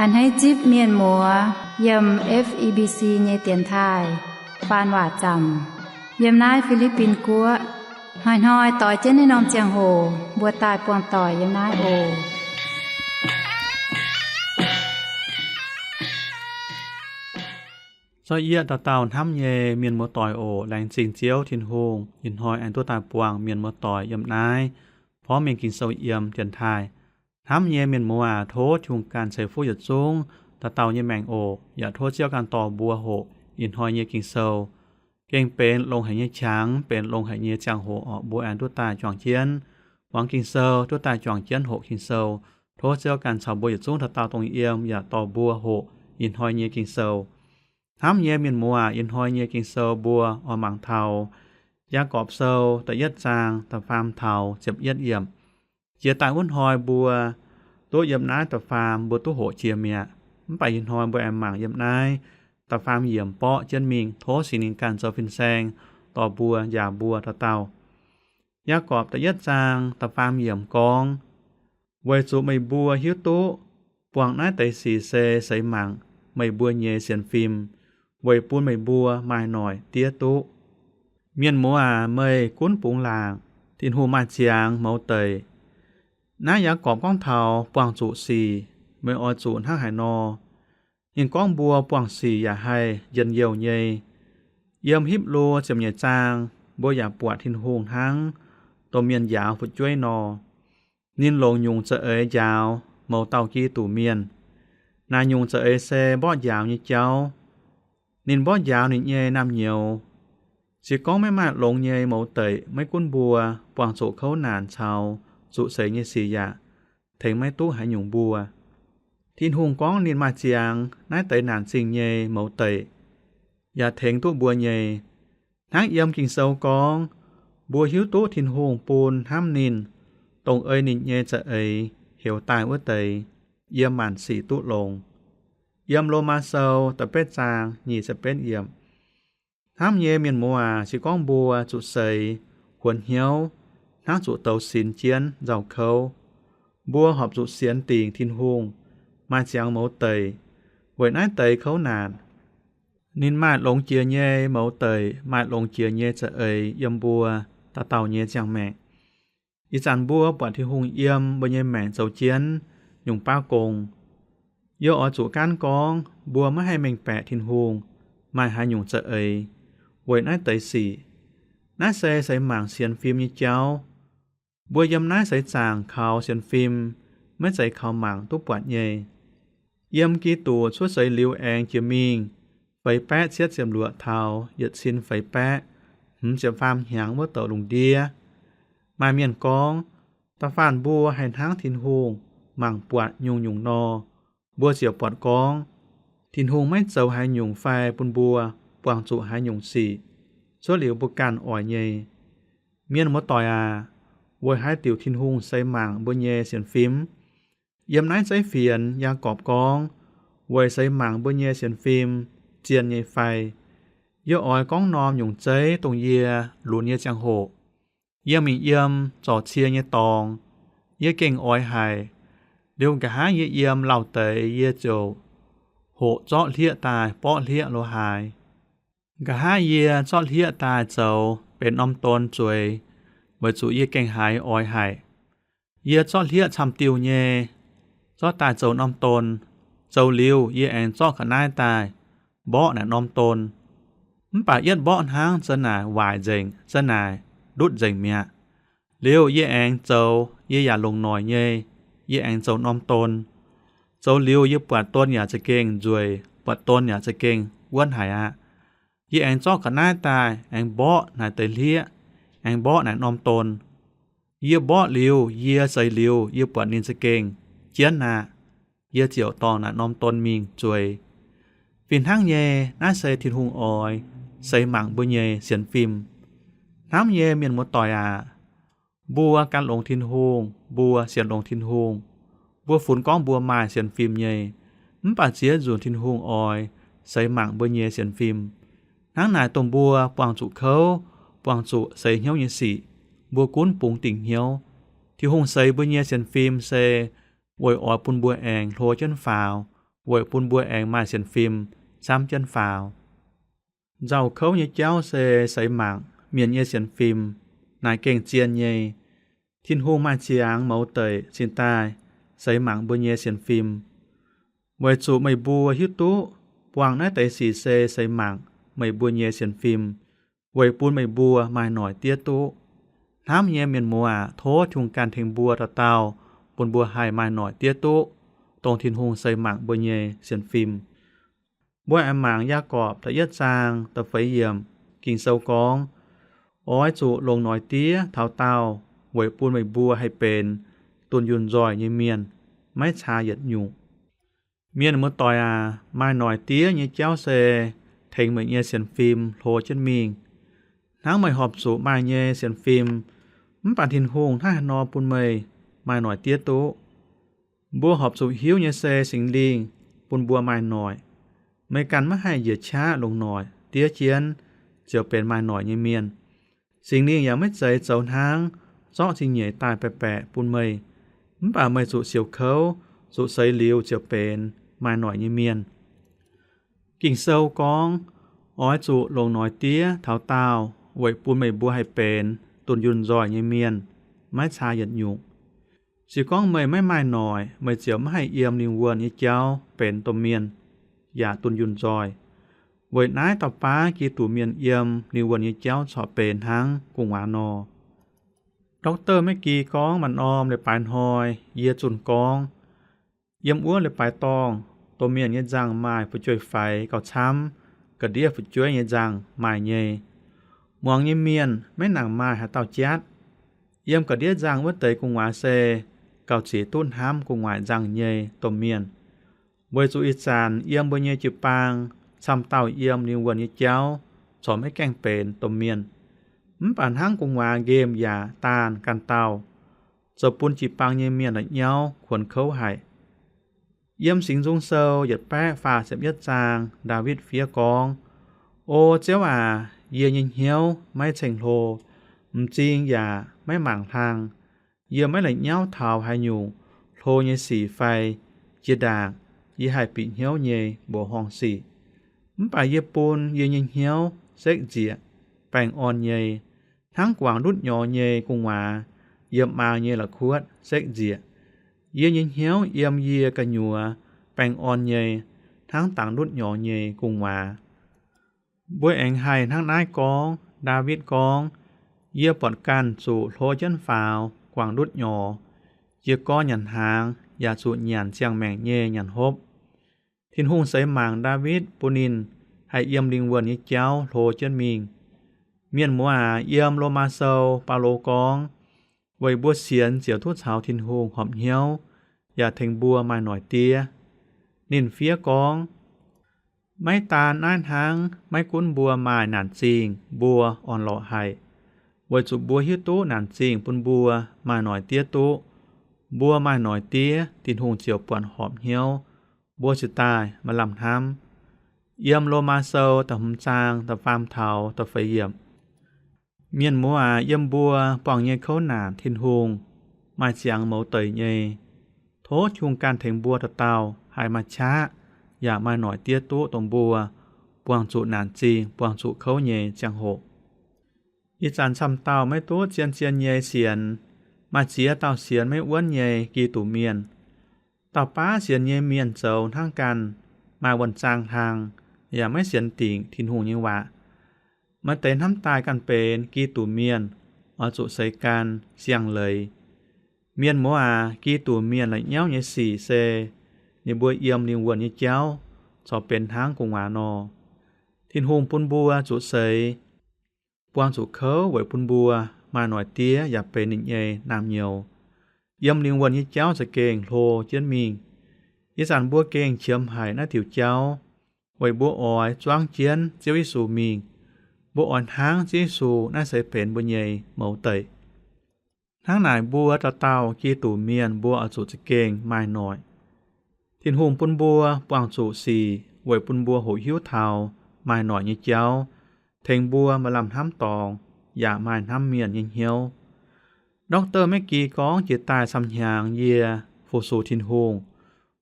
A'hneiv zipv mienh muoz yiem F E B C nyei dienx taaih faan waac zaamc yiem naaiv Fi^li^bin Guoqv. Hnoi-hnoi doix jienv naaiv norm ziangh hoc mbuo daaih buangh doic yiem naaiv oc. Zorqv yieqv dauh dauh hnamv nyei mienh muoz-doic oc. Laengz zingh Ziouv Tin-Hungh ih hnoi aengx duqv daaih buangh mienh muoz-doic yiem naaiv porv mengh Ging-Sou yiem dienx taaih. Hnamv nyei mienh muoz aac, tov Tin-Hungh ganh ceix fuqv yietc zungv dauh dauh nyei maengc oc. Yaac tov Ziouv ganh dorh mbuo hoqc ih hnoi nyei Ging-Sou. Gengh benx longx haic nyei qangx, benx longx haic nyei ziangh hoc orqc, mbuo aengx duqv daaih juangc jienv muangx Ging-Sou, duqv daaih juangc jienv hoqc Ging-Sou. Tov Ziouv ganh caux mbuo yietc zungv dauh dauh dongh yiem yaac dorh mbuo hoqc ih hnoi nyei Ging-Sou. Hnamv nyei mienh muoz aac, ih hnoi nyei Ging-Sou mbuo oix mangc taux Yaagorpc Sou da'yietv zaang da'faam taux ziepc yietv yiemc. Jiex daaih wuov hnoi mbuo duqv yiem naaiv da'faam mbuo duqv hoqc jiex mi'aqv. Mv baac ih hnoi mbuo aengx mangc yiem naaiv da'faam yiemc borqv jienv mingh. Tov Singx Lingh ganh zoux fin-saeng dorh mbuo, njaaux mbuo dauh dauh. Yaagorpc da'yietv zaang da'faam yiemc gorngv, weic zuqc meih mbuo hiuv duqv buangh naaiv deix sic se seix mangc meih mbuo nyei sienx fim, weic bun meih mbuo maaih noic diev duqv. Mienh muoz aac, meih gunv bungx laangc, Tin-Hungh maaih ziangx mouz deic. Naaiv Yaagorpc gorngv taux buangh zuqc sic, meih oix zuqc hnangv haaix nor? Ninh gorngv mbuo buangh sic yaac haih njien-youh nyei. Yiem Hipv^lu ziepc nyeic zaang, mbuo yaac buatc Tin-Hungh hnangv domh mienh njaaux fu'jueiv nor. Ninh longc nyungc za'eix njaaux mouz dauh Giduc mienh. Naaic nyungc za'eix se mborqv njaaux nyei jauv. Ninh mborqv njaaux ninh nyei naamh nyouz. Se gorngv maiv maaih longx nyei mouz deic, maiv gunv mbuo buangh zuqc kouv naanc caux zuqc seix nyei sic yaac tengx maiv duqv haaix nyungc mbuo. Tin-Hungh gorngv ninh maaih ziangx naaiv deix naanc zingh nyei mouz deic, yaac tengx duqv mbuo nyei. Hnangv yiem Ging-Sou gorngv, mbuo hiuv duqv Tin-Hungh bun hnamv ninh, dongh ei ninh nyei za'eix heuc daaih wuov deix, yiem maanc sic duqv longx. Yiem Lomaa Sou da'betv zaang nyic ziepc betv yiemc. Hnamv nyei mienh muoz aac, se gorngv mbuo zuqc seix, huonx hnyouv, hnangv zuqc douz sinx jienv nzauh kouv, mbuo horpc zuqc sienx dingc Tin-Hungh, maaih ziangx mouz deic, weic naaiv deix kouv naanc. Ninh maaih longx jiex nyei mouz deic, maaih longx jiex nyei za'eix yiem mbuo dauh dauh nyei ziangh maengc. Ih zanc mbuo buatc Tin-Hungh yiem mbuo nyei maengc zoux jienv nyungc baav gong. Yie oix zuqc gaanv gorngv mbuo maiv haih mengh baeqc Tin-Hungh maaih haaix nyungc za'eix, weic naaiv deix sic. Naaiv se seix mangc sienx fim nyei jauv. Mbuo yiem naaiv seix zaangc kaux sienx fim, maiv zeiz kaux mangc duqv buatc nyei. Yiem Giduc cuotv seix liuz aengx jiex mingh feix baeqv cietv ziepc luoqc taux yietc cin feix baeqv hmz ziepc faam hnyangx wuov douc lungh ndiev, maaih mienh gorngv, da'faanh mbuo haih hnangv Tin-Hungh mangc buatc nyungc-nyungc nor, mbuo ziouc buatc gorngv, Tin-Hungh maiv zoux haaix nyungc fai bun mbuo buangh zuqc haaix nyungc sic, cuotv liuz mbuo ganh oix nyei. Mienh muoz-doic aac, weic haaix diuc Tin-Hungh seix mangc mbuo nyei sienx fim? Yiem naaiv zeiv fienx Yaagorpc gorngv, weic seix mangc mbuo nyei sienx fim zien nyei fai. Yie oix gorngv norm nyungc zeiv dongh yie lunx nyei ziangh hoc. Yie mingh yiem zorc cie nyei dorngx. Yie gengh oix haic. Liuz nqa'haav yie yiem lauh deix yie ziouc hoqc zorqv hlieqv daaih borqv hlieqv lo haaix. Nqa'haav yie zorqv hlieqv daaih zoux benx norm don zueiz, weic zuqc yie gengh haiz oix haic. Yie zorqv hlieqv camv-diuh nyei, zorqv daaih zoux norm don, zoux liuz yie aengx zorqv ga'naaiv daaih mborqv naaic norm don. Mv baac yietv mborqv hnangv za'naaic waaic nzengc, za'naaic ndutv nzengc mi'aqv. Liuz yie aengx zoux, yie yaac longc noic nyei, yie aengx zoux norm don. Zoux liuz yie buatc don yaac za'gengh nzueic, buatc don yaac za'gengh wuonv haic aqv. Yie aengx zorqv ga'naaiv daaih aengx mborqv naaic deix hlieqv, aengx mborqv naaic norm don. Yie mborqv liuz, yie seix liuz, yie buatc ninh za'gengh jienv aqv. Yie ziouc dorh naaic norm don mingh zueiz. Fih hnangv nyei, naaiv se Tin-Hungh oix seix mangc mbuo nyei sienx fim. Hnamv nyei mienh muoz-doic aac, mbuo gan longx Tin-Hungh, mbuo sienx longx Tin-Hungh, mbuo funx gorngv mbuo maaih sienx fim nyei. Mv baac ziex nzunc Tin-Hungh oix seix mangc mbuo nyei sienx fim. Hnangv naaic dongh mbuo buangh zuqc kouv, buangh zuqc seix hnyouv nyei sic, mbuo gunv bungx dingc hnyouv. Tin-Hungh seix mbuo nyei sienx fim se weic oix bun mbuo aengx hlo jienv faaux, weic bun mbuo aengx maaih sienx fim camv jienv faaux. Nzauh kouv nyei jauv se seix mangc mienh nyei sienx fim. Naaic gengh zien nyei. Tin-Hungh maaih ziangx mouz deic cingx daaih seix mangc mbuo nyei sienx fim, weic zuqc meih mbuo hiuv duqv buangh naaiv deix sic se seix mangc meih mbuo nyei sienx fim, weic bun meih mbuo maaih noic diev duqv. Hnamv nyei mienh muoz aac, tov Tin-Hungh ganh tengx mbuo dauh dauh, bun mbuo haih maaih noic diev duqv, dongh Tin-Hungh seix mangc mbuo nyei sienx fim. Mbuo aengx mangc Yaagorpc da'yietv zaang da'feix yiemc. Ging-Sou gorngv, Oix zuqc longc noic diev taux daauh weic bun meih mbuo haih benx dunh yunh nzoih nyei mienh, maiv caa yietc nyungc. Mienh muoz-doic aac, maaih noic diev nyei jauv se tengx meih nyei sienx fim hlo jienv mingh. Hnangv meih horpc zuqc maaih nyei sienx fim, mv baac Tin-Hungh hnangv haaix nor bun meih maaih noic diev duqv? Mbuo horpc zuqc hiuv nyei se Singx Lingh bun mbuo maaih noic. Meih ganh maiv haih njiec qaqv longc noic diev jienv ziouc benx maaih noic nyei mienh. Singx Lingh yaac maiv zeiz zoux hnangv, zorqv zingh nyeic daaih baeqc baeqc bun meih. Mv baac meih zuqc siouc kouv, zuqc seix liuz ziouc benx maaih noic nyei mienh. Ging-Sou gorngv, Oix zuqc longc noic diev taux daauh weic bun meih mbuo haih benx dunh yunh nzoih nyei mienh, maiv caa yietc nyungc. Se gorngv meih maiv maaih noic, meih ziouc maiv haih yiem lingh wuonh nyei jauv benx domh mienh yaac dunh yunh nzoih. Weic naaiv dauh baav Giduc Mienh yiem lingh wuonh nyei jauv corc benx hnangv gu'nguaaz nor. Doctor Maiv Gi gorngv, maaih norm leiz-baaix hnoi yie zunh gorngv, yiem wuov leiz-baaix dorngh, domh mienh nyei nzangc maaih fu'jueiv-faix gauh camv, ga'ndiev fu'jueiv nyei nzangc maaih nyei. Muangx nyei mienh maiv nangc maaih haaix dauh jatv. Yiem ga'ndiev nzangc wuov deix gu'nguaaz se gauh zieqc duqv hnamv gu'nguaaic nzangc nyei domh mienh. Weic zuqc ih zanc yiem mbuo nyei jiu-baang camv dauh yiem lingh wuonh nyei jauv corc maiv gaengh benx domh mienh. Mv baac hnangv gu'nguaaz nqemh yaac daanh ganh dauh, zoux bun jiu-baang nyei mienh la'nyauv kuonx kouv haic. Yiem Singx Nzung Sou yietc baeqv faah ziepc yietv zaang, Ndaawitv fiev gorngv, O Ziouv aac, yie nyei hnyouv maiv ceng-hlo, m'zing yaac maiv mangc hlang. Yie maiv la'nyauv taux haaix nyungc hlo nyei sic fai jiex ndaangc yie haih bieqc hnyouv nyei mbuoqc horngh sic. Mv baac yie bun yie nyei hnyouv sekv nzieqc baengh orn nyei, hnangv guangc ndutv nyorx nyei gu'nguaaz yiem maa nyei la'kuotv sekv nzieqc. Yie nyei hnyouv yiem yie gu'nyuoz baengh orn nyei, hnangv dangx ndutv nyorx nyei gu'nguaaz. Mbuo aengx haih hnangv naaiv gorngv. Ndaawitv gorngv, Yie buatc ganh zuqc hlo jienv faaux guangc ndutv nyorx. Yie gorx nyanc hnaangx yaac zuqc nyanc ziangh maengc nyei nyanc hopv. Tin-Hungh seix mangc Ndaawitv bun ninh haih yiem lingh wuonh nyei jauv hlo jienv mingh. Mienh muoz aac, yiem Lomaa Sou Baulo gorngv, weic mbuo sienx ziouc duqv caux Tin-Hungh horpc hnyouv, yaac tengx mbuo maaih noic diev. Ninh fiev gorngv, Maiv daan naaiv hnangv, maiv gunv mbuo maaih naanc zingh, mbuo orn-lorqc haic, weic zuqc mbuo hiuv duqv naanc zingh bun mbuo maaih noic diev duqv. Mbuo maaih noic diev, Tin-Hungh ziouc buatc horpc hnyouv, mbuo cingx daaih maaih lamh hnamv. Yiem Lomaa Sou da'hmz zaang da'faam taux da'feix yiemc. Mienh muoz aac, yiem mbuo buangh nyei kouv naanc Tin-Hungh maaih ziangx mouz deic nyei. Tov Tin-Hungh ganh tengx mbuo dauh dauh haih maaih qaqv yaac maaih noic diev duqv dongh mbuo buangh zuqc naanc zingh, buangh zuqc kouv nyei ziangh hoc. Ih zanc camv dauh maiv duqv zien-zien nyei sienx, maaih ziex dauh sienx maiv wuonv nyei Giduc Mienh. Dauh baav sienx nyei mienh zoux hnangv ganh maaih wuonh zaang hlang, yaac maiv sienx dingc Tin-Hungh nyei waac. Maaih deix hnamv daaih ganh benx Giduc Mienh, oix zuqc seix gan siang-leiz. Mienh muoz aac, Giduc Mienh la'nyauv nyei sic se ninh mbuo yiem lingh wuonh nyei jauv corc benx hnangv gu'nguaaz nor. Tin-Hungh bun mbuo zuqc seix, buangh zuqc kouv weic bun mbuo maaih noic diev yaac benx ninh nyei naamh nyouz. Yiem lingh wuonh nyei jauv za'gengh hlo jienv mingh. Ih zanc mbuo gengh qiemx haic naaiv diuc jauv, weic mbuo oix zuangv jienv Ziouv Yesu mingh. Mbuo oix hnangv Ziouv Yesu, naaiv se benx mbuo nyei mouz deic. Hnangv naaic mbuo dauh dauh Giduc Mienh mbuo oix zuqc za'gengh maaih noic. Tin-Hungh bun mbuo buangh zuqc sic weic bun mbuo hoqc hiuv taux maaih noic nyei jauv, tengx mbuo maaih lamh hnamv dorngx yaac maaih hnamv mienh nyei hnyouv. Doctor Maiv Gi gorngv, jiex daaih camv hnyangx yie fu-sux Tin-Hungh,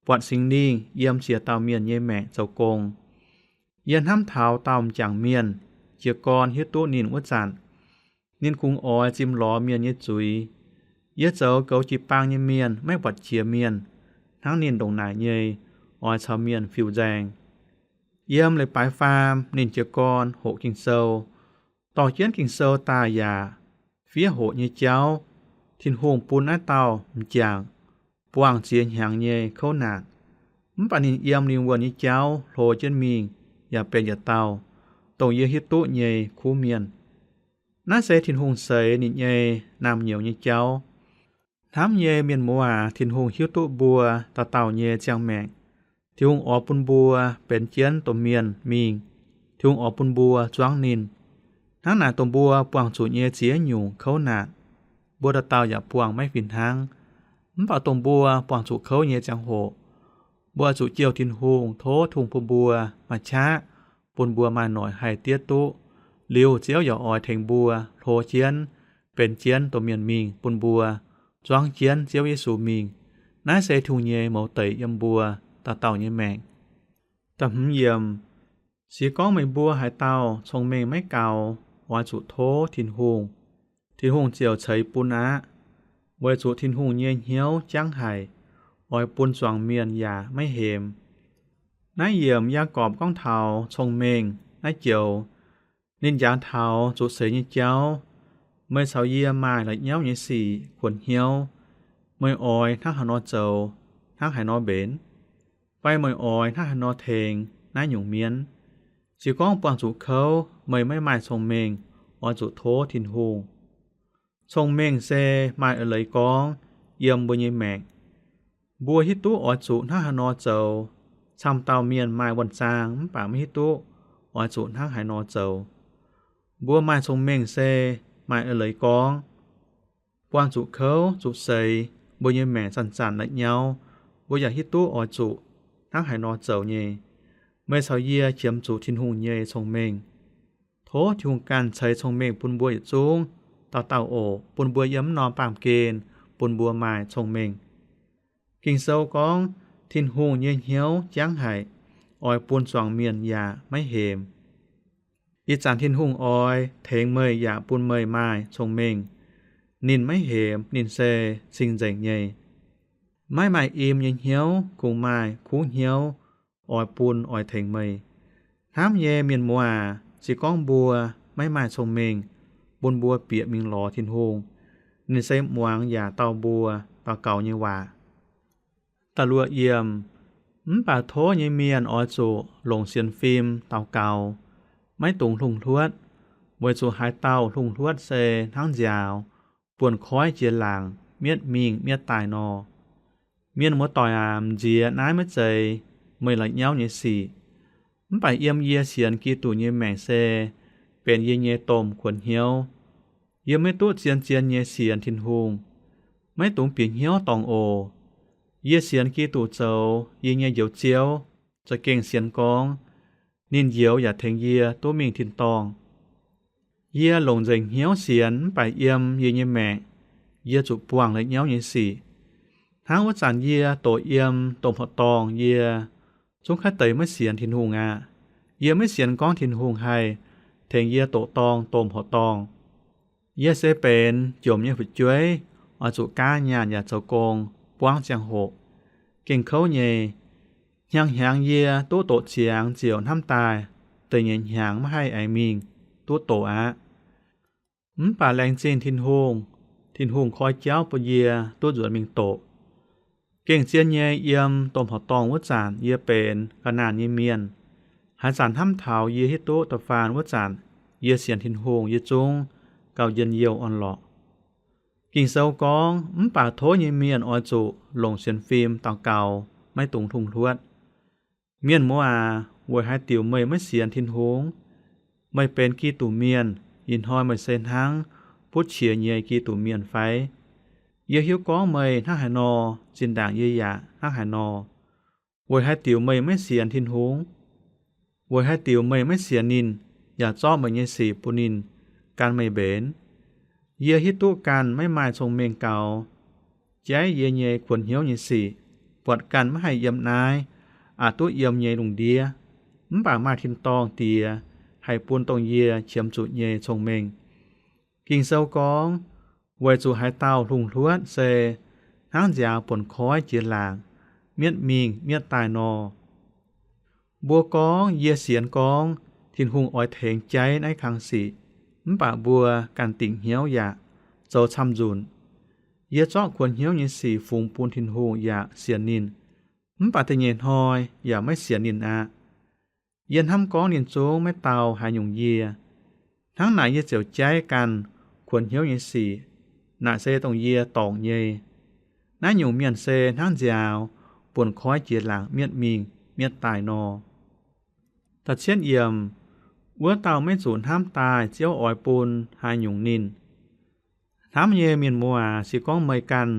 buatc Singx Lingh yiem ziex dauh mienh nyei maengc zoux gong. Yie hnamv taux dauh m'jangc mienh, jiez gorn hiuv duqv ninh wuov zanc, ninh kungx oix zimh lorz mienh nyei zuiz. Yie zoux goux jiu-baang nyei mienh maiv buatc jiex mienh, hnangv ninh ndongc naaic nyei oix caux mienh fiuv-nzaeng. Yiem leiz-baaix faam ninh jiez gorn hoqc Ging-Sou, dorh jienv Ging-Sou daaih yaac fiev hoqc nyei jauv. Tin-Hungh bun naaiv dauh m'jangc buangh ziex hnyangx nyei kouv naanc, mv baac ninh yiem lingh wuonh nyei jauv hlo jienv mingh, yaac benx yietc dauh dongh yie hiuv duqv nyei kuv mienh. Naaiv se Tin-Hungh seix ninh nyei naamh nyouz nyei jauv. Hnamv nyei mienh muoz aac, Tin-Hungh hiuv duqv mbuo dauh dauh nyei ziangh maengc. Tin-Hungh oix bun mbuo benx jienv domh mienh mingh. Tin-Hungh oix bun mbuo zuangv ninh. Hnangv naaic, dongh mbuo buangh zuqc nyei ziex nyungc kouv naanc, mbuo dauh dauh yaac buangh maiv fih hnangv. Mv baac dongh mbuo buangh zuqc kouv nyei ziangh hoc, mbuo oix zuqc jouh Tin-Hungh, tov Tin-Hungh bun mbuo maaih qaqv, bun mbuo maaih noic haih diev duqv. Liuz Ziouv yaac oix tengx mbuo hlo jienv, benx jienv domh mienh mingh, bun mbuo zuangv jienv Ziouv Yesu mingh. Naaiv se Tin-Hungh nyei mouz deic yiem mbuo dauh dauh nyei maengc. Da'hmz yiemc, se gorngv meih mbuo haaix dauh cong-mengh maiv gaux, oix zuqc tov Tin-Hungh, Tin-Hungh ziouc ceix bun aqv, weic zuqc Tin-Hungh nyei hnyouv jangv haic, oix bun zuangx mienh yaac maiv hemx. Naaiv yiemc Yaagorpc gorngv taux cong-mengh naaiv joux, ninh njaaux taux zuqc seix nyei jauv. Meih caux yie maaih la'nyauv nyei sic kuonx hnyouv. Meih oix hnangv haaix nor zoux, hnangv haaix nor mbenc? Fai meih oix hnangv haaix nor tengx naaiv nyungc mienv? Se gorngv buangh zuqc kouv meih maiv maaih cong-mengh, oix zuqc tov Tin-Hungh. Cong-mengh se maaih eix leiz gorngv yiem mbuo nyei maengc. Mbuo hiuv duqv oix zuqc hnangv haaix nor zoux. Camv dauh mienh maaih wuonh zaang mv baac maiv hiuv duqv oix zuqc hnangv haaix nor zoux. Mbuo maaih cong-mengh se maaih eix leiz gorngv. Buangh zuqc kouv zuqc seix, mbuo nyei maengc zanc-zanc la'nyauv, mbuo yaac hiuv duqv oix zuqc hnangv haaix nor zoux nyei. Meih caux yie qiemx zuqc Tin-Hungh nyei cong-mengh. Tov Tin-Hungh ganh ceix cong-mengh bun mbuo yietc zungv dauh dauh oc, bun mbuo yiem mv norm baamh gen bun mbuo maaih cong-mengh. Ging-Sou gorngv Tin-Hungh nyei hnyouv jangv haic, oix bun zuangx mienh yaac maiv hemx. Ih zanc Tin-Hungh oix tengx meih yaac bun meih maaih cong-mengh. Ninh maiv hemx, ninh se cing-nzengc nyei. Maiv maaih im nyei hnyouv, kungx maaih kuv hnyouv oix bun oix tengx meih. Hnamv nyei mienh muoz aac, se gorngv mbuo maiv maaih cong-mengh, bun mbuo bieqc mingh lorz Tin-Hungh, ninh se muangx yaac dau mbuo daux gaux nyei waac. Da'luoqc yiemc, mv baac tov nyei mienh oix zuqc longc sienx fim daux gaux, maiv dungx hlungh hluotv, weic zuqc haaix dauh hlungh hluotv se hnangv nziaaux, buonv-koiv jiex laangc mietv mingh mietv daaih nor. Mienh muoz-doic aac, m'nziex naaiv maiv zeiz meih la'nyauv nyei sic. Mv baac yiem yie sienx Giduc nyei maengc se benx yie nyei domh kuonx hnyouv. Yie maiv duqv zien-zien nyei sienx Tin-Hungh. Maiv dungx bieqc hnyouv dorngc oc. Yie sienx Giduc zoux yie nyei Njoux Ziouv, za'gengh sienx gorngv ninh njoux yaac tengx yie duqv mingh tin-dorngh. Yie longc nzengc hnyouv sienx mv baac yiem yie nyei maengc, yie zuqc buangh la'nyauv nyei sic. Hnangv wuov zanc yie doqc yiem domh horqc dorngh, yie zungv kaiv deix maiv sienx Tin-Hungh aqv. Yie maiv sienx gorngv Tin-Hungh haih tengx yie doqc dorng domh horqc dorngh. Yie se benx jomc nyei fu'jueiv, oix zuqc gaanv nyaanh yaac zoux gong buangv ziangh hoc. Gengh kouv nyei. Hnyangx-hnyangx yie duqv doqc ziangx ziouc hnamv daaih deix nyei hnyangx maiv haih aengx mingh duqv doqc aqv. Mv baac laengz zingh Tin-Hungh, Tin-Hungh koi jauv bun yie duqv nzuonx mingh doqc. Gengh zien nyei, yiem domh horqc dorngh wuov zanc yie benx ga'naanh nyei mienh. Haaix zanc hnamv taux yie hiuv duqv da'faanh wuov zanc yie sienx Tin-Hungh, yie zungv gauh njien-youh orn-lorqc. Ging-Sou gorngv, mv baac tov nyei mienh oix zuqc longc sienx fim daux gaux, maiv dungx hlungh hluotv. Mienh muoz aac, weic haaix diuc meih maiv sienx Tin-Hungh? Meih benx Giduc Mienh, ih hnoi meih se hnangv butv qiex nyei Giduc Mienh fai? Yie hiuv gorngv meih hnangv haaix nor, zinh ndaangc yie yaac hnangv haaix nor. Weic haaix diuc meih maiv sienx Tin-Hungh? Weic haaix diuc meih maiv sienx ninh, yaac zorqv meih nyei sic bun ninh gan meih mbenc? Yie hiuv duqv ganh maiv maaih cong-mengh gaux, jaiv yie nyei kuonx hnyouv nyei sic, buatc ganh maiv haih yiem naaiv aqc duqv yiem nyei lungh ndiev. Mv baac maaih tin-dorngh Diex haih bun dongh yie qiemx zuqc nyei cong-mengh. Ging-Sou gorngv, weic zuqc haaix dauh lungh hluotv se hnangv nziaaux buonc koiv jiex laangc, mietv mingh mietv daaih nor. Mbuo gorngv, yie sienx gorngv Tin-Hungh oix tengx jaiv naaiv kang sic, mv baac mbuo ganh dingc hnyouv yaac zoux camv-nzunc. Yie zorqv kuonx hnyouv nyei sic fungx bun Tin-Hungh yaac sienx ninh, mv baac da'nyeic hnoi yaac maiv sienx ninh aqv. Yie hnamv gorngv ninh zungv maiv dau haaix nyungc yie. Hnangv naaic yie ziouc jaiv ganh kuonx hnyouv nyei sic. Naaic se dongh yie dorngc nyei. Naaiv nyungc mienh se hnangv nziaaux buonc koiv jiex laangc mietv mingh mietv daaih nor. Da'cietv yiemc, wuov dauh maiv zuqc hnamv daaih Ziouv oix bun haaix nyungc ninh. Hnamv nyei mienh muoz aac, se gorngv meih ganh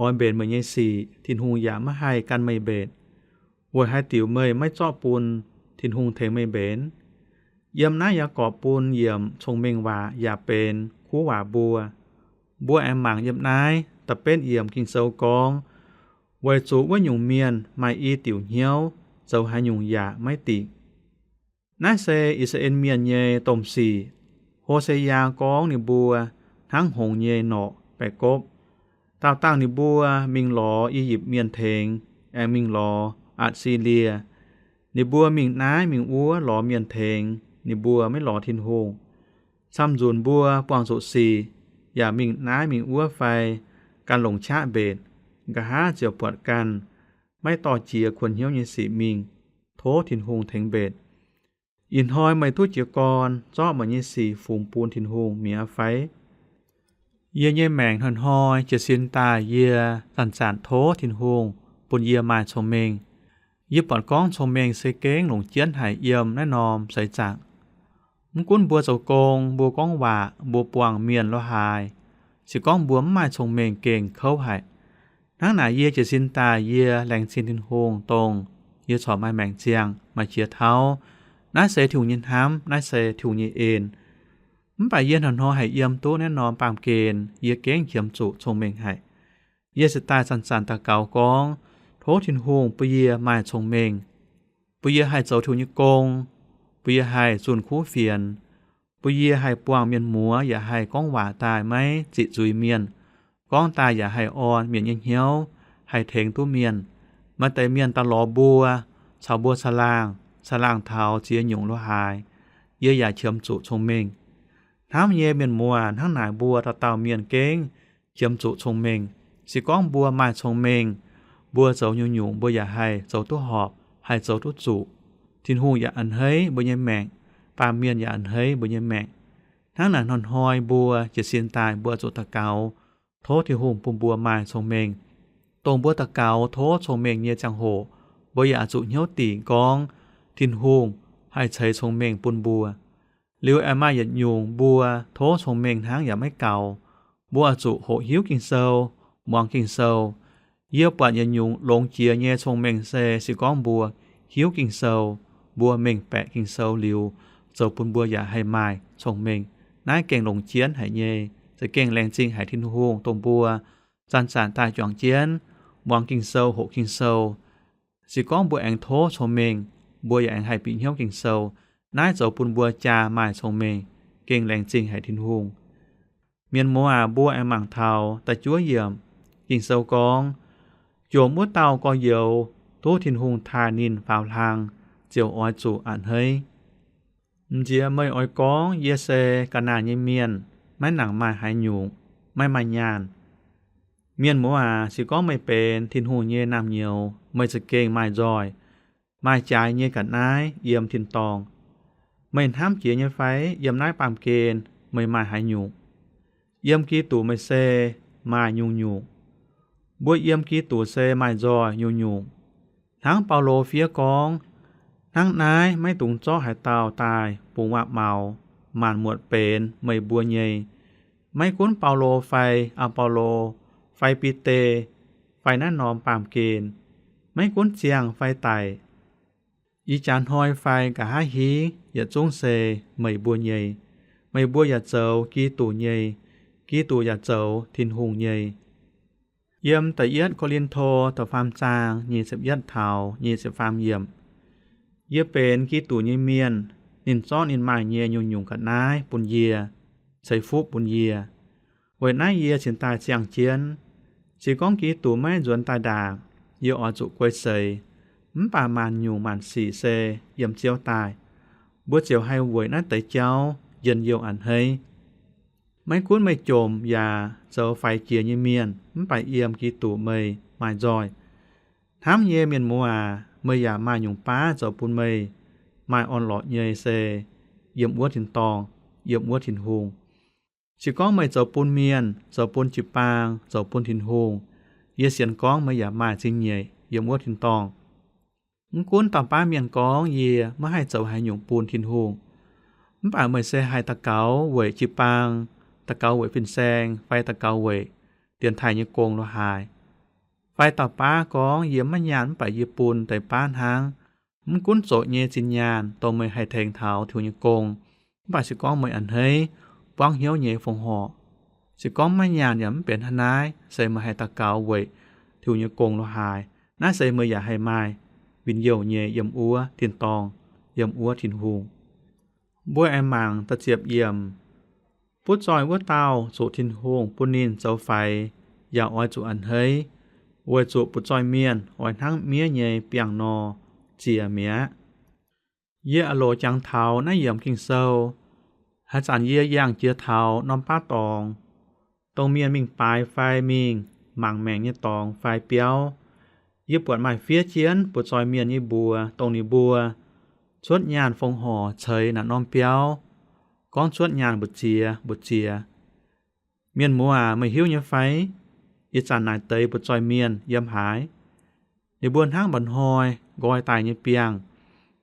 oix mbenc meih nyei sic, Tin-Hungh yaac maiv haih gan meih mbenc. Weic haaix diuc meih maiv zorqv bun Tin-Hungh tengx meih mbenc? Yiem naaiv Yaagorpc bun yiemc cong-mengh waac yaac benx kuv waac mbuo. Mbuo aengx mangc yiem naaiv da'betv yiemc Ging-Sou gorngv, weic zuqc wuov nyungc mienh maaih i diuc hnyouv, zoux haaix nyungc yaac maiv dingc. Naaiv se I^saa^laa^en Mienh nyei domh sic. Ho^se^yaa gorngv ninh mbuo hnangv hngongx nyei norqc baeqc gopv. Daauh dangh ninh mbuo mingh lorz I^yipv Mienh tengx, aengx mingh lorz Atc^si^lie. Ninh mbuo mingh naaiv mingh wuov lorz mienh tengx, ninh mbuo maiv lorz Tin-Hungh. Camv-nzunc mbuo buangh zuqc sic, yaac mingh naaiv mingh wuov fai gan longc qaqv mbenc, nqa'haav ziouc buatc ganh maiv dorh jiex kuonx hnyouv nyei sic mingh, tov Tin-Hungh tengx mbenc. Ih hnoi meih duqv jiez gorn zorqv meih nyei sic fungx bun Tin-Hungh mi'aqv fai? Yie nyei maengc hnoi-hnoi jiez sin daaih yie zanc-zanc tov Tin-Hungh bun yie maaih cong-mengh. Yie buatc gorngv cong-mengh se gengh longc jienv haic yiem naaiv norm seix zaangc. Mv gunv mbuo zoux gong, mbuo gorngv waac, mbuo buangh mienh lo-haaix, se gorngv mbuo mv maaih cong-mengh gengh kouv haic. Hnangv naaic yie jiez sin daaih yie laengz zingh Tin-Hungh dongh yie corc maaih maengc ziangh, maaih qiex tauv. Naaiv se Tin-Hungh nyei hnamv, naaiv se Tin-Hungh nyei en. Mv baac yie hnoi-hnoi haih yiem duqv naaiv norm baamh gen, yie gengh qiemx zuqc cong-mengh haic. Yie se daaih zanc-zanc daux gaux gorngv, tov Tin-Hungh bun yie maaih cong-mengh, bun yie haih zoux Tin-Hungh nyei gong, bun yie haih zunh kuv fienx, bun yie haih buangh mienh muoz yaac haih gorngv waac daaih maiv ziqc nzuiz mienh, gorngv daaih yaac haih orn mienh nyei hnyouv, haih tengx duqv mienh. Maaih deix mienh daaih lorz mbuo, caux mbuo caangh laangh, caangh laangh taux ziex nyungc lo-haaix, yie yaac qiemx zuqc cong-mengh. Hnamv nyei mienh muoz, hnangv naaic mbuo dauh dauh mienh gengh qiemx zuqc cong-mengh. Se gorngv mbuo maaih cong-mengh, mbuo zoux nyungc-nyungc mbuo yaac haih zoux duqv horpc, haih zoux duqv zuqc. Tin-Hungh yaac a'hneiv mbuo nyei maengc, baamh mienh yaac a'hneiv mbuo nyei maengc. Hnangv naaic hnoi-hnoi mbuo jiez sin daaih mbuo zuqc daux gaux, tov Tin-Hungh bun mbuo maaih cong-mengh. Dongh mbuo daux gaux tov cong-mengh nyei ziangh hoc, mbuo yaac zuqc hnyouv dingc gorngv Tin-Hungh haih ceix cong-mengh bun mbuo. Liuz aengx maaih yietc nyungc mbuo tov cong-mengh hnangv yaac maiv gaux. Mbuo oix zuqc hoqc hiuv Ging-Sou, muangx Ging-Sou. Yie buatc yietc nyungc longx jiex nyei cong-mengh se, se gorngv mbuo hiuv Ging-Sou, mbuo mengh baeqc Ging-Sou liuz, zoux bun mbuo yaac haih maaih cong-mengh. Naaiv gengh longc jienv haic nyei, za'gengh laengz zingh haic Tin-Hungh dongh mbuo zanc-zanc daaih juangc jienv muangx Ging-Sou, hoqc Ging-Sou. Se gorngv mbuo aengx tov cong-mengh, mbuo yaac aengx haih bieqc hnyouv Ging-Sou. Naaiv zoux bun mbuo jaa maaih cong-mengh, gengh laengz zingh haic Tin-Hungh. Mienh muoz aac, mbuo aengx mangc taux da'juov yiemc. Ging-Sou gorngv, jomc wuov dauh gorx-youz duqv Tin-Hungh taaih ninh faaux hlang ziouc oix zuqc a'hneiv. M'nziex meih oix gorngv yie se ga'naaiv nyei mienh, maiv nangc maaih haaix nyungc, maiv maaih nyaanh. Mienh muoz aac, se gorngv meih benx Tin-Hungh nyei naamh nyouz, meih za'gengh maaih nzoih, maaih jaaix nyei ga'naaiv yiem tin-dorngh. Meih hnamv jiex nyei fai? Yiem naaiv baamh gen meih maaih haaix nyungc? Yiem Giduc meih se maaih nyungc-nyungc. Mbuo yiem Giduc se maaih nzoih nyungc-nyungc. Hnangv Baulo fiev gorngv, hnangv naaiv maiv dungx zorqv haaix dauh daaih bungx waac-maux, maanc muotc benx meih mbuo nyei. Maiv gunv Baulo fai Apollo fai Bide fai naaiv norm baamh gen, maiv gunv ziangh fai daic, ih jaax hnoi fai nqa'haav hingv, yietc zungv se meih mbuo nyei. Meih mbuo yaac zoux Giduc nyei. Giduc yaac zoux Tin-Hungh nyei. Yiem da'yietv Ko^lin^to da'faam zaang nyic ziepc yietv taux nyic ziepc faam yiemc. Yie benx Giduc nyei mienh, ninh zorqv ninh maaih nyei nyungc-nyungc ga'naaiv bun yie, ceix fuqv bun yie. Weic naaiv yie cingx daaih ziangh jienv. Se gorngv Giduc maiv nzuonx daaih ndaangc, yie oix zuqc guei seix. Mv baac maanc nyungc maanc sic se yiem Ziouv daaih. Mbuo ziouc haih weic naaiv deix jauv njien-youh a'hneiv. Maiv gunv meih jomc yaac zoux faix jiex nyei mienh, mv baac yiem Giduc meih maaih nzoih. Hnamv nyei mienh muoz aac, meih yaac maaih nyungc baav zoux bun meih maaih orn-lorqc nyei se yiem wuov tin-dorngh, yiem wuov Tin-Hungh. Se gorngv meih zoux bun mienh, zoux bun jiu-baang, zoux bun Tin-Hungh, yie sienx gorngv meih yaac maaih zingh nyeic yiem wuov tin-dorngh. Mv gunv dauh baav mienh gorngv yie maiv haih zoux haaix nyungc bun Tin-Hungh, mv baac meih se haih daux gaux weic jiu-baang, daux gaux weic fin-saeng, fai daux gaux weic dienx taaih nyei gong lo haaix. Fai dauh baav gorngv yie maiv nyaanh mv baac yie bun deix baav hnangv. Mv gunv zoqc nyei zinh nyaanh dongh meih haih tengx taux Tin-Hungh nyei gong, mv baac se gorngv meih a'hneiv buangv hnyouv nyei fongc horc, se gorngv maiv nyaanh yaac mv benx hnangv naaiv, se meih haih daux gaux weic Tin-Hungh nyei gong lo haaix, naaiv se meih yaac haih maaih win-youh nyei yiem wuov tin-dorngh, yiem wuov Tin-Hungh. Mbuo aengx mangc da'ziepc yiemc. Butv zoih wuov dauh zuqc Tin-Hungh bun ninh zoux faix yaac oix zuqc a'hneiv, weic zuqc butv zoih mienh oix hnangv miev nyei biangh nor ziex mi'aqv. Yie a'loc jangx taux naaiv yiemc Ging-Sou. Haaix zanc yie yangh jiex taux norm baav dorngx, dongh mienh mingh baaix fai mingh mangc maengc nyei dorngx fai biauv, yie buatc maaih fiev jienv butv zoih mienh nyei mbuox dongh ninh mbuo cuotv nyaanh fongc horc ceix naaic norm biauv, gorngv cuotv nyaanh mbu'ziex mbu'ziex. Mienh muoz aac, meih hiuv nyei fai? Ih zanc naaic deix butv zoih mienh yiem haaix? Ninh mbuo hnangv mba'hnoi nqoi daaih nyei biangh,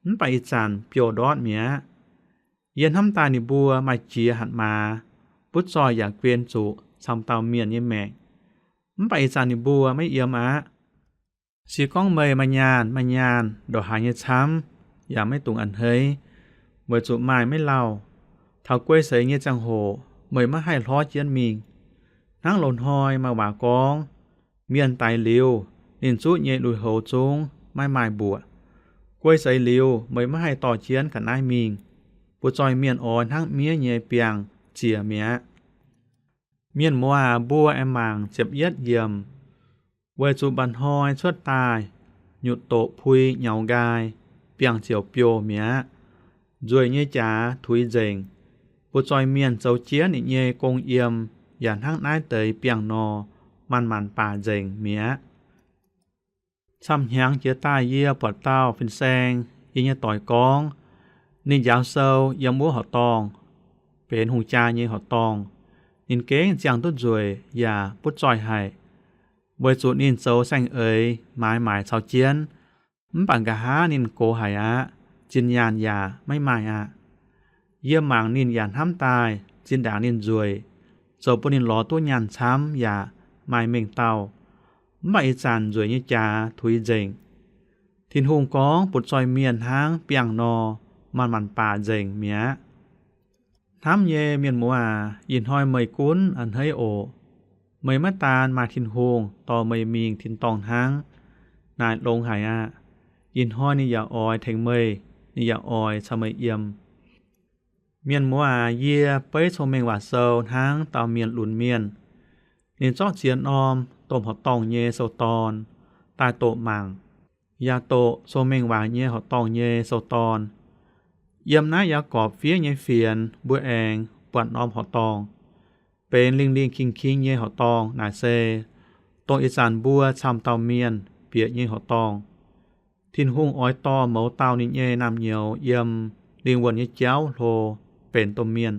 mv baac ih zanc biouv-ndortv mi'aqv. Yie hnamv daaih ninh mbuo maaih jiex hatc maaz, butv zoih yaac guen zuqc camv dauh mienh nyei maengc, mv baac ih zanc ninh mbuo maiv yiem aqv. Se gorngv meih maaih nyaanh, maaih nyaanh ndongc haaix nyei camv, yaac maiv dungx a'hneiv, weic zuqc maaih maiv lauh. Taux guei seix nyei ziangh hoc meih maiv haih hlorv jienv mingh. Hnangv loz-hnoi maaih waac gorngv, mienh daix liuz, ninh zuqv nyei lui-houx zungv maiv maaih mbuoqc. Guei seix liuz meih maiv haih dorh jienv ga'naaiv mingh. Butv zoih mienh oix hnangv miev nyei biangh ziex mi'aqv. Mienh muoz aac, mbuo aengx mangc ziepc yietv yiemc. Weic zuqc mba'hnoi cuotv daaih, nyutc doqc pui nyaux nqaai, biangh ziouc biouh mi'aqv. Nzueic nyei jaax tuix nzengc. Butv zoih mienh zoux jienv ninh nyei gong yiem, yaac hnangv naaiv deix biangh nor, manc manc baac nzengc mi'aqv. Camv hnyangx jiex daaih yie buatc dauh fin-saeng yie nyei doic gorngv, ninh njaaux sou yiem wuov horqc dorngh, benx hungh jaa nyei horqc dorngh. Ninh gengh ziangh duqv nzueic yaac butv zoih haic, weic zuqc ninh zoux saeng-eix maaiz maaic caux jienv, mv baac nqa'haav ninh gox haic aqv, zinh nyaanh yaac maiv maaih aqv. Yie mangc ninh yaac hnamv daaih, zinh ndaangc ninh nzueic, zoux bun ninh lorz duqv nyaanh camv yaac maaih mengh dauh. Mv baac ih zanc nzueic nyei jaax tuix nzengc. Tin-Hungh gorngv butv zoih mienh hnangv biangh nor, manc manc baac nzengc mi'aqv. Hnamv nyei mienh muoz aac, ih hnoi meih gunv a'hneiv oc. Meih maiv daan maaih Tin-Hungh dorh meih mingh tin-dorngh hnangv. Naaic longx haic aqv. Ih hnoi ninh yaac oix tengx meih, ninh yaac oix caux meih yiem. Mienh muoz aac, yie beiv Cong-Mengh Waac Sou hnangv dauh mienh lunx mienh. Ninh zorqv ziex norm domh horqc dorngh nyei sou-dorn daaih doqc mangc, yaac doqc Cong-Mengh Waac nyei horqc dorngh nyei sou-dorn. Yiem naaiv Yaagorpc fiev nyei fienx mbuo aengx buatc norm horqc dorngh, benx lingh lingh king king nyei horqc dorngh. Naaic se dongh ih zanc mbuo camv dauh mienh bieqc nyei horqc dorngh. Tin-Hungh oix dorh mouz dauh ninh nyei naamh nyouz yiem lingh wuonh nyei jauv hlo benx domh mienh.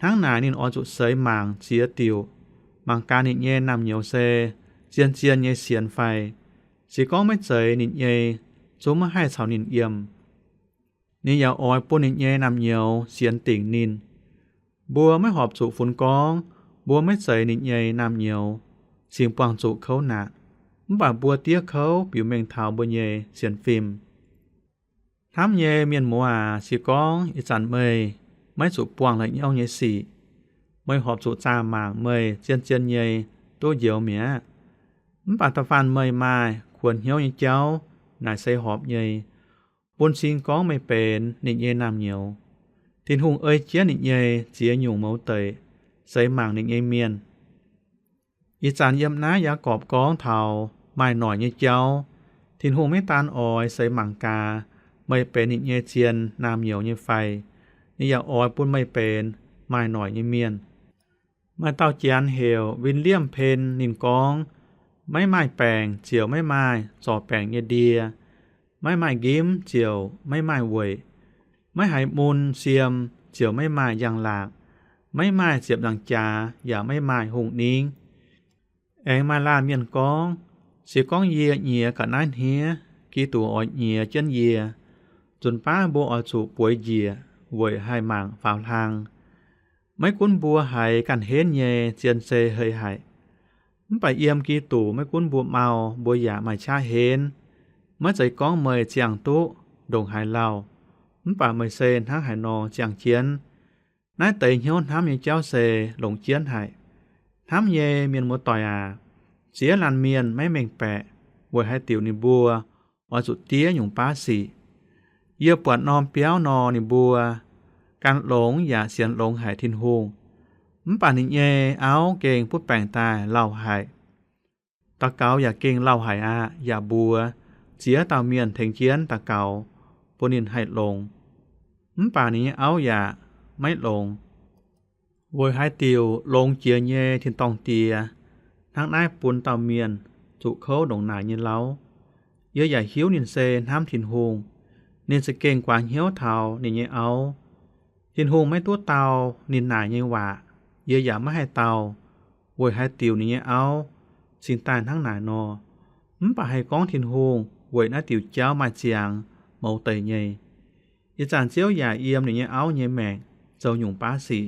Hnangv naaic ninh oix zuqc seix mangc ziex diuc. Mangc gaax ninh nyei naamh nyouz se zien-zien nyei sienx fai. Se gorngv maiv zeiz ninh nyei, zungv maiv haih caux ninh yiem. Ninh yaac oix bun ninh nyei naamh nyouz sienx dingc ninh. Mbuo maiv horpc zuqc funx gorngv mbuo maiv zeiz ninh nyei naamh nyouz cingx buangh zuqc kouv naanc. Mv baac mbuo diev kouv biux mengh taux mbuo nyei sienx fim. Hnamv nyei mienh muoz aac, se gorngv ih zanc meih maiv zuqc buangh la'nyauv nyei sic, meih horpc zuqc zaah mangc meih zien-zien nyei duqv njoux mi'aqv. Mv baac da'faanh meih maaih kuonx hnyouv nyei jauv, naaic se horpc nyei, bun cing gorngv meih benx ninh nyei naamh nyouz. Tin-Hungh ei jienv ninh nyei ziex nyungc mouz deic seix mangc ninh nyei mienh. Ih zanc yiem naaiv Yaagorpc gorngv taux maaih noic nyei jauv, Tin-Hungh maiv daan oix seix mangc gaax meih benx ninh nyei zien naamh nyouz nyei fai, ninh yaac oix bun meih benx maaih noic nyei mienh. Maaih dauh Janx heuc William Penn, ninh gorngv, maiv maaih baengc ziouc maiv maaih zorc baengc nyei ndie, maiv maaih nqimv ziouc maiv maaih weic, maiv haiz mun siem ziouc maiv maaih njang-laangc, maiv maaih ziepc nzaangc jaax yaac maiv maaih hungh ningv. Aengx maaih laanh mienh gorngv, se gorngv yie nyiex ga'naaiv hniev, Giduc oix nyiex jienv yie. Nzunc baav mbuo oix zuqc bueix njiec weic haih mangc faaux hlang. Maiv gunv mbuo haiz ganh henv nyei zien se hei haic, mv baac yiem Giduc maiv gunv mbuo mau, mbuo yaac maaih qaqv henv. Maiv zeiz gorngv meih ziangh duqv ndongc haaix lauh, mv baac meih se hnangv haaix nor ziangh jienv. Naaiv deix hnyouv hnamv nyei jauv se longc jienv haic. Hnamv nyei mienh muoz-doic aac, ziex laanh mienh maiv mengh baeqc weic haaix diuc ninh mbuo oix zuqc diev nyungc baav sic. Yie buatc norm biauv nor, ninh mbuo gan longx yaac sienx longx haic Tin-Hungh, mv baac ninh nyei auv gengh butv baengc daaih lauh haic. Daux gaux yaac gengh lauh haic aqv. Yaac mbuox ziex dauh mienh tengx jienv daux gaux bun ninh haih longx, mv baac ninh nyei auv yaac maiv longx. Weic haaix diuc longx jiex nyei tin-dorngh Diex hnangv naaiv bun dauh mienh zuqc kouv ndongc naaic nyei lauv? Yie yaac hiuv ninh se hnamv Tin-Hungh. Ninh za'gengh guaax hnyouv taux ninh nyei auv. Tin-Hungh maiv duqv dau ninh naaic nyei waac. Yie yaac maiv haih dau weic haaix diuc ninh nyei auv cingx daaih hnangv naaic nor. Mv baac haih gorngv Tin-Hungh weic naaiv diuc jauv maaih ziangx mouz deic nyei. Ih zanc Ziouv yaac yiem ninh nyei auv nyei maengc zoux nyungc baav sic.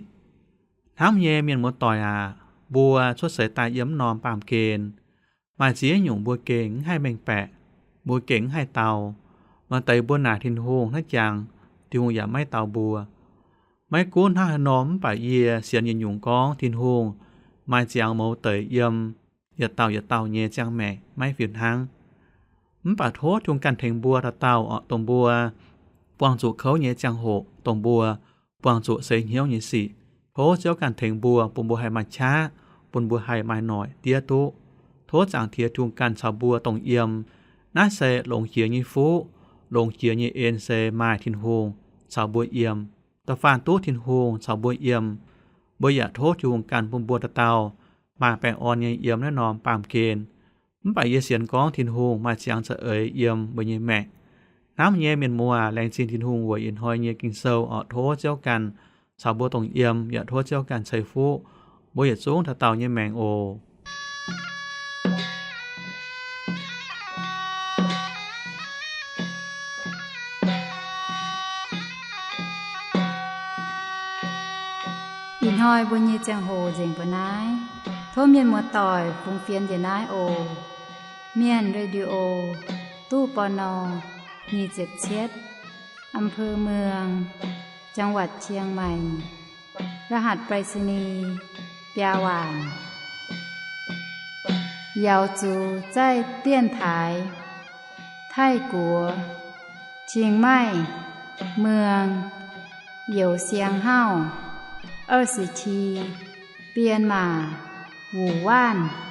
Hnamv nyei mienh muoz-doic aac, mbuo cuotv seix daaih yiem mv norm baamh gen, maaih ziex nyungc mbuo gengh mv haih mengh baeqc, mbuo gengh mv haih dau. Maaih deix mbuo naaic Tin-Hungh hnangv jangx, Tin-Hungh yaac maiv dau mbuo. Maiv gunv hnangv haaix nor, mv baac yie sienx yietc nyungc gorngv Tin-Hungh maaih ziangx mouz deic yiem yietc dauh yietc dauh nyei ziangh maengc maiv fih hnangv. Mv baac tov Tin-Hungh ganh tengx mbuo dauh dauh oc, dongh mbuo buangh zuqc kouv nyei ziangh hoc, dongh mbuo buangh zuqc seix hnyouv nyei sic, tov Ziouv ganh tengx mbuo, bun mbuo haih maaih qaqv, bun mbuo haih maaih noic diev duqv. Tov Zaangc Diex Tin-Hungh ganh caux mbuo dongh yiem. Naaiv se longx jiex nyei fuqv, longx jiex nyei en se maaih Tin-Hungh caux mbuo yiem. Da'faanh duqv Tin-Hungh caux mbuo yiem, mbuo yaac tov Tin-Hungh ganh bun mbuo dauh dauh maaih baengh orn nyei yiem naaiv norm baamh gen. Mv baac yie sienx gorngv Tin-Hungh maaih ziangx za'eix yiem mbuo nyei maengc. Hnamv nyei mienh muoz, laengz zingh Tin-Hungh weic ih hnoi nyei Ging-Sou oc. Tov Ziouv ganh caux mbuo dongh yiem, yaac tov Ziouv ganh ceix fuqv mbuo yietc zungv dauh dauh nyei maengc oc. Ih hnoi mbuo nyei ziangh hoc nzengc mbuo naaiv. Tov mienh muoz-doic fungx fienx njiec naaiv oc. Mienh Radio, ตู้ ปณ. nyic ziepc cietv, อำเภอเมือง จังหวัดเชียงใหม่ รหัสไปรษณีย์ biaa waanc. 瑶族在电台 Taiv Guoqv, Chiang Mai, Muang, Youz Siang Hauv, 二十七, Bienh Maac, Wuc Waanv.